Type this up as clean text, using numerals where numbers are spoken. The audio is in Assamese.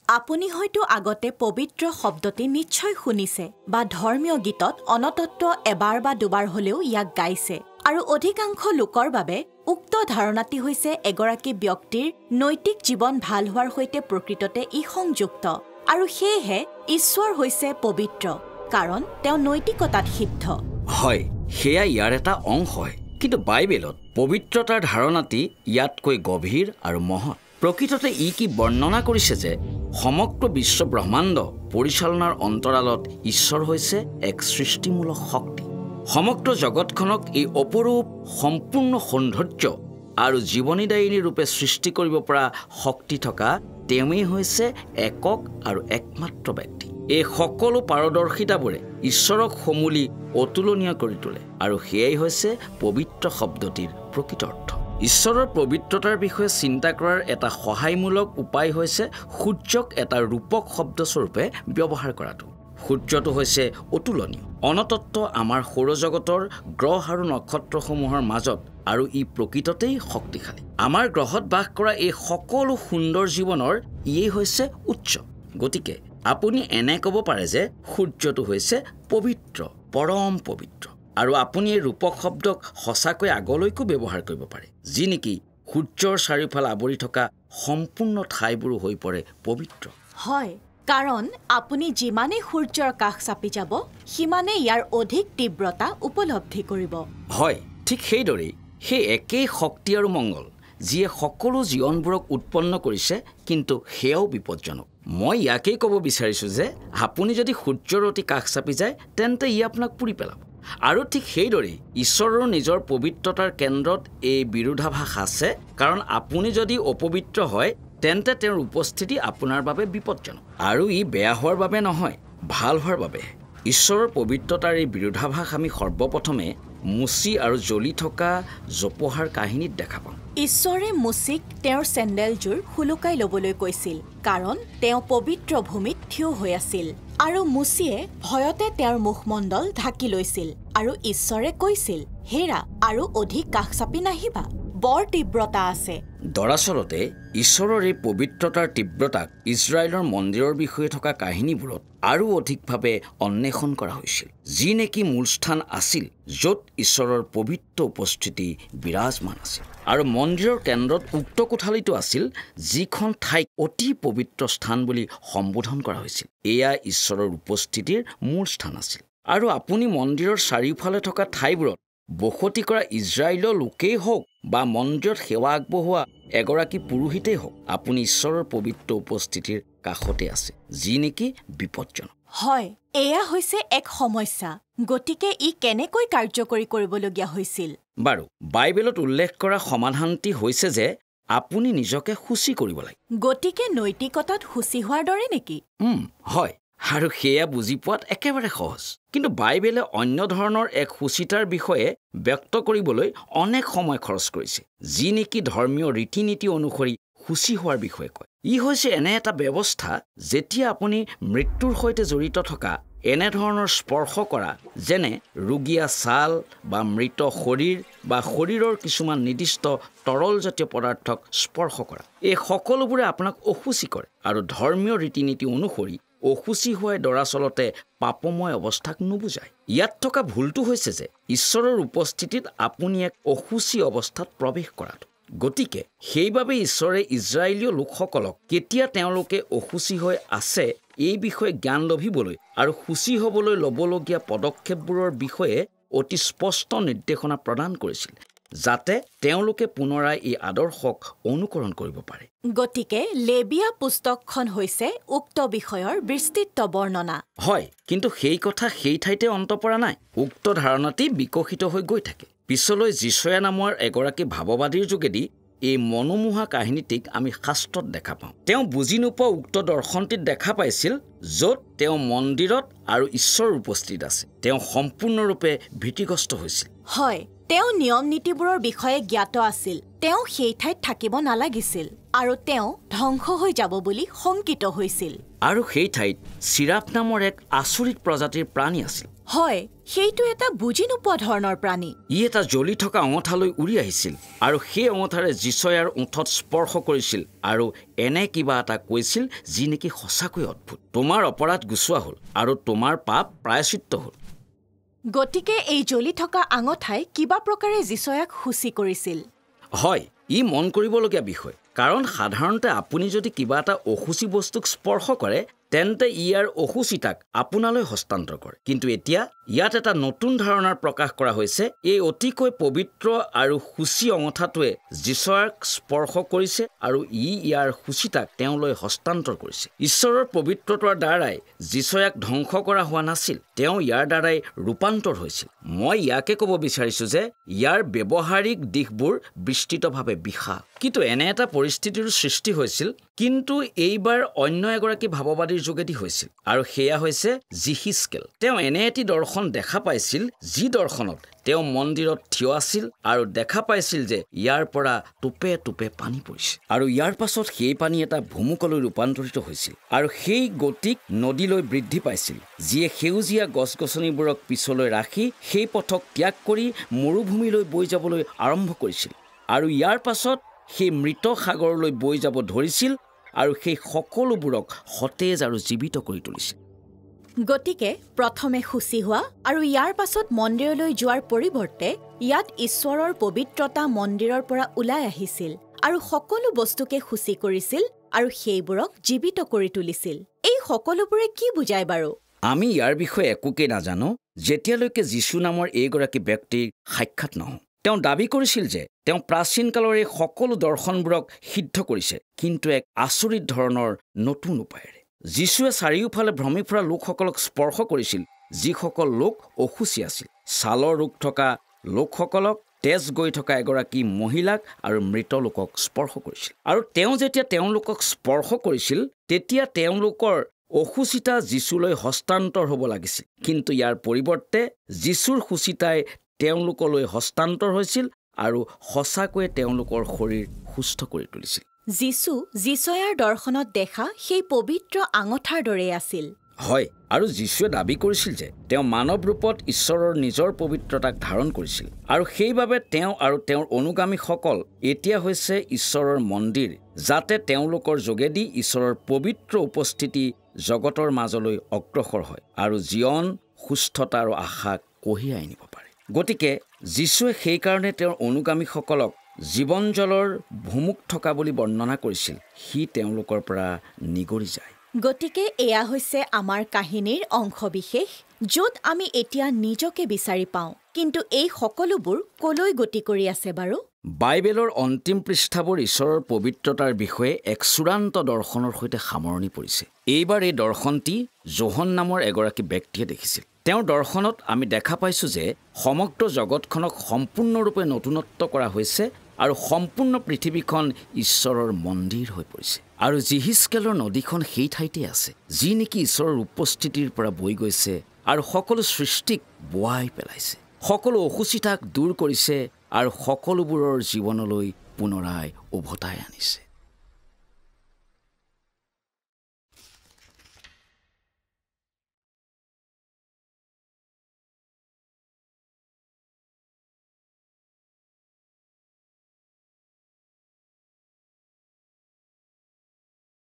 আপুনি হয়তো আগতে পবিত্ৰ শব্দটি নিশ্চয় শুনিছে বা ধৰ্মীয় গীতত অনতত্ব এবাৰ বা দুবাৰ হ'লেও ইয়াক গাইছে আৰু অধিকাংশ লোকৰ বাবে উক্ত ধাৰণাটি হৈছে এগৰাকী ব্যক্তিৰ নৈতিক জীৱন ভাল হোৱাৰ সৈতে প্ৰকৃততে ই সংযুক্ত আৰু সেয়েহে ঈশ্বৰ হৈছে পবিত্ৰ কাৰণ তেওঁ নৈতিকতাত সিদ্ধ। হয়, সেয়া ইয়াৰ এটা অংশ হয়, কিন্তু বাইবেলত পবিত্ৰতাৰ ধাৰণাটি ইয়াতকৈ গভীৰ আৰু মহৎ। প্ৰকৃততে ই কি বৰ্ণনা কৰিছে যে সমগ্ৰ বিশ্ব ব্ৰহ্মাণ্ড পৰিচালনাৰ অন্তৰালত ঈশ্বৰ হৈছে এক সৃষ্টিমূলক শক্তি। সমগ্ৰ জগতখনক এই অপৰূপ সম্পূৰ্ণ সৌন্দৰ্য আৰু জীৱনীদায়িনী ৰূপে সৃষ্টি কৰিব পৰা শক্তি থকা তেওঁৱেই হৈছে একক আৰু একমাত্ৰ ব্যক্তি। এই সকলো পাৰদৰ্শিতাবোৰে ঈশ্বৰক সমূলি অতুলনীয় কৰি তোলে আৰু সেয়াই হৈছে পবিত্ৰ শব্দটিৰ প্ৰকৃত অৰ্থ। ঈশ্বৰৰ পবিত্ৰতাৰ বিষয়ে চিন্তা কৰাৰ এটা সহায়মূলক উপায় হৈছে সূৰ্যক এটা ৰূপক শব্দস্বৰূপে ব্যৱহাৰ কৰাটো। সূৰ্যটো হৈছে অতুলনীয়, অনতত্ব আমাৰ সৌৰজগতৰ গ্ৰহ আৰু নক্ষত্ৰসমূহৰ মাজত আৰু ই প্ৰকৃততেই শক্তিশালী। আমাৰ গ্ৰহত বাস কৰা এই সকলো সুন্দৰ জীৱনৰ ইয়েই হৈছে উৎস। গতিকে আপুনি এনে ক'ব পাৰে যে সূৰ্যটো হৈছে পবিত্ৰ, পৰম পবিত্ৰ। আৰু আপুনি এই ৰূপক শব্দক সঁচাকৈ আগলৈকো ব্যৱহাৰ কৰিব পাৰে, যি নেকি সূৰ্যৰ চাৰিওফালে আৱৰি থকা সম্পূৰ্ণ ঠাইবোৰো হৈ পৰে পবিত্ৰ। হয়, কাৰণ আপুনি যিমানেই সূৰ্যৰ কাষ চাপি যাব সিমানেই ইয়াৰ অধিক তীব্ৰতা উপলব্ধি কৰিব। হয়, ঠিক সেইদৰেই সেই একেই শক্তি আৰু মংগল যিয়ে সকলো জীৱনবোৰক উৎপন্ন কৰিছে, কিন্তু সেয়াও বিপদজনক। মই ইয়াকেই ক'ব বিচাৰিছোঁ যে আপুনি যদি সূৰ্যৰ অতি কাষ চাপি যায় তেন্তে ই আপোনাক পুৰি পেলাব। আৰু ঠিক সেইদৰেই ঈশ্বৰৰ নিজৰ পবিত্ৰতাৰ কেন্দ্ৰত এই বিৰোধাভাস আছে, কাৰণ আপুনি যদি অপবিত্ৰ হয় তেন্তে তেওঁৰ উপস্থিতি আপোনাৰ বাবে বিপদজনক। আৰু ই বেয়া হোৱাৰ বাবে নহয়, ভাল হোৱাৰ বাবে। ঈশ্বৰৰ পবিত্ৰতাৰ এই বিৰোধাভাস আমি সৰ্বপ্ৰথমে মুচি আৰু জ্বলি থকা জোপোহাৰ কাহিনীত দেখা পাওঁ। ঈশ্বৰে মুচিক তেওঁৰ চেণ্ডেলযোৰ সুলকাই ল'বলৈ কৈছিল কাৰণ তেওঁ পবিত্ৰ ভূমিত থিয় হৈ আছিল আৰু মুচিয়ে ভয়তে তেওঁৰ মুখমণ্ডল ঢাকি লৈছিল আৰু ঈশ্বৰে কৈছিল, হেৰা, আৰু অধিক কাষ চাপি নাহিবা, বৰ তীব্ৰতা আছে। দৰাচলতে ঈশ্বৰৰ এই পবিত্ৰতাৰ তীব্ৰতাক ইজৰাইলৰ মন্দিৰৰ বিষয়ে থকা কাহিনীবোৰত আৰু অধিকভাৱে অন্বেষণ কৰা হৈছিল, যি নেকি মূল স্থান আছিল য'ত ঈশ্বৰৰ পবিত্ৰ উপস্থিতি বিৰাজমান আছিল। আৰু মন্দিৰৰ কেন্দ্ৰত উক্ত কোঠালিটো আছিল যিখন ঠাইক অতি পবিত্ৰ স্থান বুলি সম্বোধন কৰা হৈছিল। এয়া ঈশ্বৰৰ উপস্থিতিৰ মূল স্থান আছিল। আৰু আপুনি মন্দিৰৰ চাৰিওফালে থকা ঠাইবোৰত বসতি কৰা ইজৰাইলৰ লোকেই হওক বা মন্দিৰত সেৱা আগবঢ়োৱা এগৰাকী পুৰোহিতেই হওক, আপুনি ঈশ্বৰৰ পবিত্ৰ উপস্থিতিৰ কাষতে আছে, যি নেকি বিপদজনক। হয়, এয়া হৈছে এক সমস্যা। গতিকে ই কেনেকৈ কাৰ্যকৰী কৰিবলগীয়া হৈছিল? বাৰু, বাইবেলত উল্লেখ কৰা সমাধানটি হৈছে যে আপুনি নিজকে সূচী কৰিব লাগে। গতিকে নৈতিকতাত সূচী হোৱাৰ দৰে নেকি? হয়, আৰু সেয়া বুজি পোৱাত একেবাৰে সহজ। কিন্তু বাইবেলে অন্য ধৰণৰ এক সূচীতাৰ বিষয়ে ব্যক্ত কৰিবলৈ অনেক সময় খৰচ কৰিছে, যি নেকি ধৰ্মীয় ৰীতি নীতি অনুসৰি সূচী হোৱাৰ বিষয়ে কয়। ই হৈছে এনে এটা ব্যৱস্থা যেতিয়া আপুনি মৃত্যুৰ সৈতে জড়িত থকা এনেধৰণৰ স্পৰ্শ কৰা, যেনে ৰুগীয়া ছাল বা মৃত শৰীৰ বা শৰীৰৰ কিছুমান নিৰ্দিষ্ট তৰলজাতীয় পদাৰ্থক স্পৰ্শ কৰা, এই সকলোবোৰে আপোনাক অসুচী কৰে। আৰু ধৰ্মীয় ৰীতি নীতি অনুসৰি অসুচী হোৱাই দৰাচলতে পাপময় অৱস্থাক নুবুজায়। ইয়াত থকা ভুলটো হৈছে যে ঈশ্বৰৰ উপস্থিতিত আপুনি এক অসুচী অৱস্থাত প্ৰৱেশ কৰাটো। গতিকে সেইবাবে ঈশ্বৰে ইজৰাইলীয় লোকসকলক কেতিয়া তেওঁলোকে অসুচী হৈ আছে এই বিষয়ে জ্ঞান লভিবলৈ আৰু সূচী হ'বলৈ ল'বলগীয়া পদক্ষেপবোৰৰ বিষয়ে অতি স্পষ্ট নিৰ্দেশনা প্ৰদান কৰিছিল, যাতে তেওঁলোকে পুনৰাই এই আদৰ্শক অনুকৰণ কৰিব পাৰে। গতিকে লেবিয়া পুস্তকখন হৈছে উক্ত বিষয়ৰ বিস্তৃত বৰ্ণনা। হয়, কিন্তু সেই কথা সেই ঠাইতে অন্ত পৰা নাই। উক্ত ধাৰণাটি বিকশিত হৈ গৈ থাকে। পিছলৈ যিচয়া নামৰ এগৰাকী ভাৱবাদীৰ যোগেদি এই মনোমোহা কাহিনীটিক আমি শাস্ত্ৰত দেখা পাওঁ। তেওঁ বুজি নোপোৱা উক্ত দৰ্শনটিত দেখা পাইছিল য'ত তেওঁ মন্দিৰত আৰু ঈশ্বৰ উপস্থিত আছে। তেওঁ সম্পূৰ্ণৰূপে ভীতিগ্ৰস্ত হৈছিল। হয়, তেওঁ নিয়ম নীতিবোৰৰ বিষয়ে জ্ঞাত আছিল। তেওঁ সেই ঠাইত থাকিব নালাগিছিল। আৰু তেওঁ ধ্বংস হৈ যাব বুলি শংকিত হৈছিল। আৰু সেই ঠাইত চিৰাফ নামৰ এক আচৰিত প্ৰজাতিৰ প্ৰাণী আছিল। হয়, সেইটো এটা বুজি নোপোৱা ধৰণৰ প্ৰাণী। ই এটা জ্বলি থকা অঙঠালৈ উৰি আহিছিল আৰু সেই অঙঠাৰে যিচয়াৰ ওঁঠত স্পৰ্শ কৰিছিল আৰু এনে কিবা এটা কৈছিল যি নেকি সঁচাকৈ অদ্ভুত। তোমাৰ অপৰাধ গুচোৱা হ'ল আৰু তোমাৰ পাপ প্ৰায়শ্চিত্ত হ'ল। গতিকে এই জ্বলি থকা আঙঠাই কিবা প্ৰকাৰে যিচয়াক সূচী কৰিছিল। হয়, ই মন কৰিবলগীয়া বিষয়, কাৰণ সাধাৰণতে আপুনি যদি কিবা এটা অসুচী বস্তুক স্পৰ্শ কৰে তেন্তে ইয়াৰ অসুচিতাক আপোনালৈ হস্তান্তৰ কৰে। কিন্তু এতিয়া ইয়াত এটা নতুন ধাৰণাৰ প্ৰকাশ কৰা হৈছে। এই অতিকৈ পবিত্ৰ আৰু সূচী অঙঠাটোৱে যিচয়াক স্পৰ্শ কৰিছে আৰু ই ইয়াৰ সূচীতাক তেওঁলৈ হস্তান্তৰ কৰিছে। ঈশ্বৰৰ পবিত্ৰতাৰ দ্বাৰাই যিচয়াক ধ্বংস কৰা হোৱা নাছিল, তেওঁ ইয়াৰ দ্বাৰাই ৰূপান্তৰ হৈছিল। মই ইয়াকে ক'ব বিচাৰিছোঁ যে ইয়াৰ ব্যৱহাৰিক দিশবোৰ বিস্তৃতভাৱে বিশাল। কিন্তু এনে এটা পৰিস্থিতিৰ সৃষ্টি হৈছিল, কিন্তু এইবাৰ অন্য এগৰাকী ভাৱবাদীৰ যোগেদি হৈছিল, আৰু সেয়া হৈছে যিহিস্কেল। তেওঁ এনে এটি দৰ্শন দেখা পাইছিল যি দৰ্শনত তেওঁ মন্দিৰত থিয় আছিল আৰু দেখা পাইছিল যে ইয়াৰ পৰা টোপে টোপে পানী পৰিছে আৰু ইয়াৰ পাছত সেই পানী এটা ভুমুকলৈ ৰূপান্তৰিত হৈছিল আৰু সেই গতিক নদীলৈ বৃদ্ধি পাইছিল, যিয়ে সেউজীয়া গছ গছনিবোৰক পিছলৈ ৰাখি সেই পথক ত্যাগ কৰি মৰুভূমিলৈ বৈ যাবলৈ আৰম্ভ কৰিছিল আৰু ইয়াৰ পাছত সেই মৃত সাগৰলৈ বৈ যাব ধৰিছিল আৰু সেই সকলোবোৰক সতেজ আৰু জীৱিত কৰি তুলিছিল। গতিকে প্ৰথমে সূচী হোৱা আৰু ইয়াৰ পাছত মন্দিৰলৈ যোৱাৰ পৰিৱৰ্তে ইয়াত ঈশ্বৰৰ পবিত্ৰতা মন্দিৰৰ পৰা ওলাই আহিছিল আৰু সকলো বস্তুকে সূচী কৰিছিল আৰু সেইবোৰক জীৱিত কৰি তুলিছিল। এই সকলোবোৰে কি বুজায় বাৰু? আমি ইয়াৰ বিষয়ে একোকে নাজানো যেতিয়ালৈকে যীশু নামৰ এইগৰাকী ব্যক্তিৰ সাক্ষাৎ নহওঁ। তেওঁ দাবী কৰিছিল যে তেওঁ প্ৰাচীন কালৰ এই সকলো দৰ্শনবোৰক সিদ্ধ কৰিছে, কিন্তু এক আচৰিত ধৰণৰ নতুন উপায়েৰে। যীশুৱে চাৰিওফালে ভ্ৰমি ফুৰা লোকসকলক স্পৰ্শ কৰিছিল, যিসকল লোক অসুচী আছিল, ছালৰ ৰোগ থকা লোকসকলক, তেজ গৈ থকা এগৰাকী মহিলাক আৰু মৃত লোকক স্পৰ্শ কৰিছিল। আৰু তেওঁ যেতিয়া তেওঁলোকক স্পৰ্শ কৰিছিল তেতিয়া তেওঁলোকৰ অসুচিতা যীশুলৈ হস্তান্তৰ হ'ব লাগিছিল, কিন্তু ইয়াৰ পৰিৱৰ্তে যীশুৰ সূচিতাই তেওঁলোকলৈ হস্তান্তৰ হৈছিল আৰু সঁচাকৈয়ে তেওঁলোকৰ শৰীৰ সুস্থ কৰি তুলিছিল। যীশু যিচয়াৰ দৰ্শনত দেখা সেই পবিত্ৰ আঙঠাৰ দৰে আছিল। হয়, আৰু যীশুৱে দাবী কৰিছিল যে তেওঁ মানৱ ৰূপত ঈশ্বৰৰ নিজৰ পবিত্ৰতাক ধাৰণ কৰিছিল আৰু সেইবাবে তেওঁ আৰু তেওঁৰ অনুগামীসকল এতিয়া হৈছে ঈশ্বৰৰ মন্দিৰ, যাতে তেওঁলোকৰ যোগেদি ঈশ্বৰৰ পবিত্ৰ উপস্থিতি জগতৰ মাজলৈ অগ্ৰসৰ হয় আৰু জীৱন, সুস্থতা আৰু আশাক কঢ়িয়াই আনিব পাৰে। গতিকে যীশুৱে সেইকাৰণে তেওঁৰ অনুগামীসকলক জীৱন জলৰ ভুমুক থকা বুলি বৰ্ণনা কৰিছিল, সি তেওঁলোকৰ পৰা নিগৰি যায়। গতিকে এয়া হৈছে আমাৰ কাহিনীৰ অংশবিশেষ, য'ত আমি এতিয়া নিজকে বিচাৰি পাওঁ। কিন্তু এই সকলোবোৰ কলৈ গতি কৰি আছে বাৰু? বাইবেলৰ অন্তিম পৃষ্ঠাবোৰ ঈশ্বৰৰ পবিত্ৰতাৰ বিষয়ে এক চূড়ান্ত দৰ্শনৰ সৈতে সামৰণি পৰিছে। এইবাৰ এই দৰ্শনটি যোহন নামৰ এগৰাকী ব্যক্তিয়ে দেখিছিল। তেওঁৰ দৰ্শনত আমি দেখা পাইছোঁ যে সমগ্ৰ জগতখনক সম্পূৰ্ণৰূপে নতুনত্ব কৰা হৈছে আৰু সম্পূৰ্ণ পৃথিৱীখন ঈশ্বৰৰ মন্দিৰ হৈ পৰিছে। আৰু যিহিস্কেলৰ নদীখন সেই ঠাইতে আছে যি নেকি ঈশ্বৰৰ উপস্থিতিৰ পৰা বৈ গৈছে আৰু সকলো সৃষ্টিক বোৱাই পেলাইছে, সকলো অসুচিতাক দূৰ কৰিছে আৰু সকলোবোৰৰ জীৱনলৈ পুনৰাই উভতাই আনিছে।